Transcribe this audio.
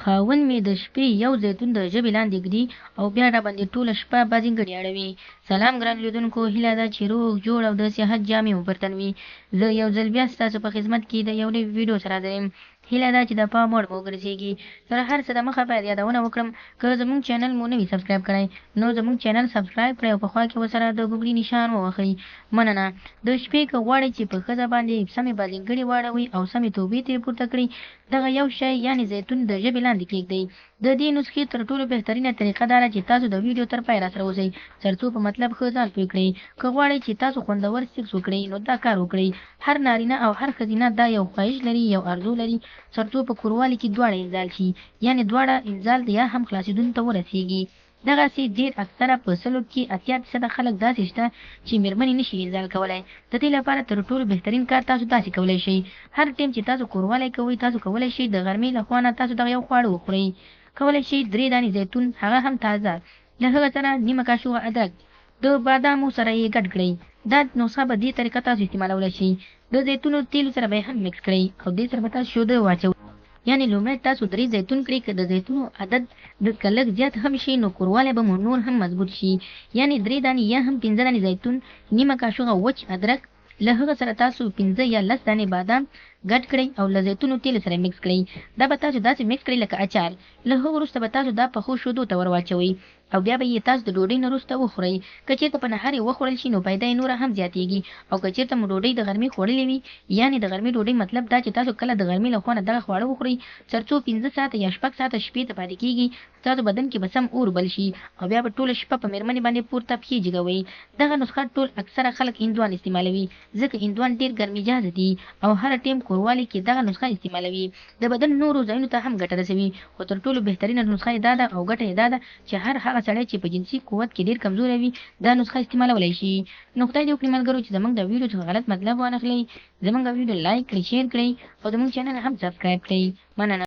خاوند مې د شپې یو زیتون د ژبې لاندې ږدي او بیا راباندې ټوله شپه بازنګړي اړوي. سلام ګرانو لیدونکو، هیله ده چې روغ جوړ او د صحت جامې مو پر تن وي. زه یو ځل بیا ستاسو په خدمت کې د یو نوي ویډیو سره حاضر یم. هیله ده چې د پام وړ مو وګرځیږي. تر هر څه د مخه باید یادونه وکړم، که زموږ چینل مو نه وي سبسکرایب کړی نو زموږ چینل سبسکرایب کړئ او په خوا کې ورسره د ګوګړي نشان ووهئ. مننه. د شپې که غواړئ چې په ښځه باندې سمې بازنګړي واړوئ او سمې توبې ترې پورته کړئ، دغه یو شی یعنې زیتون د ژبې لاندې کیږدئ. د دې نسخې تر ټولو بهترینه طریقه دا ده چې تاسو د ویډیو تر پایه راسره اوسئ ترڅو په مطلب ښه ځان پوه کړئ. که غواړئ چې تاسو خوندور سیکس وکړئ نو دا کار وکړئ. هر نارینه او هر ښځینه دا یو خواهش لري، یو ارزو لري ترڅو په کوروالي کې دواړه انزال شي، یعنې دواړه انزال یا هم خلاصیدون ته ورسیږي. دغسې ډېر اکثره په سلو کې 80 فیصده خلک داسې شته چې مېرمنې نشي انزال کولای. د دې لپاره تر ټولو بهترین کار تاسو داسې کولای شئ. هر ټیم چې تاسو کوروالی کوئ تاسو کولای شئ د غرمې له خوا نه تاسو دغه یو خواړه وخورئ. کولای شئ درې دانې زیتون هغه هم تازه، له هغه سره نیمه کاشوغه ادرک د بادامو سره یې ګډ کړئ. دا نسخه به دې طریقه تاسو استعمالولای شئ. د زیتونو تیلو سره به یې هم مکس کړئ او دې سره به تاسو شوده واچوئ. یعنې لومړی تاسو درې زیتون کړئ، که د زیتونو عدد د که لږ زیات هم شي نو کوروالی به مو نور هم مضبوط شي. یعنې درې دانې یا هم پنځه دانې زیتون، نیمه کاشوغه وچ ادرک، له هغه سره تاسو پنځه یا لس دانې بادام ګډ کړئ او له زیتونو تیلو سره مکس کړئ. دا به تاسو داسې مکس کړئ لکه اچار. له هغه وروسته به تاسو دا پخو شودو ته ورواچوئ او بیا به یې تاسو د ډوډۍ نه وروسته وخورئ. که چېرته په نهار یې وخوړل شي نو پیدا یې نوره هم زیاتېږي او که چېرته مو ډوډۍ د غرمې خوړلې وي، یعنې د غرمې ډوډۍ مطلب دا چې تاسو کله د غرمې له خوا نه دغه خواړه وخورئ تر څو پنځه ساعته یا شپږ ساعته شپې ته پاتې کېږي، ستاسو بدن کې به سم اور بل شي او بیا به ټوله شپه په مېرمنې باندې پورته پښې جګوئ. دغه نسخه ټول اکثره خلک هندوان استعمالوي ځکه هندوان ډېر ګرمجازه دي او هره ټیم کوروالي کې دغه نسخه استعمالوي. د بدن نورو ځایونو ته هم ګټه رسوي خو تر ټولو بهترینه نسخه یې دا ده او ګټه یې دا ده چې هر هغه سړی چې په جنسي قوت کې ډېر کمزوری وي دا نسخه استعمالولی شي. نو خدای دې وکړي ملګرو چې زموږ د ویډیو څخه غلط مطلب وانخلئ. زموږ ویډیو لایک کړئ، شیر کړئ او زموږ چینل هم سبسکرایب کړئ. مننه.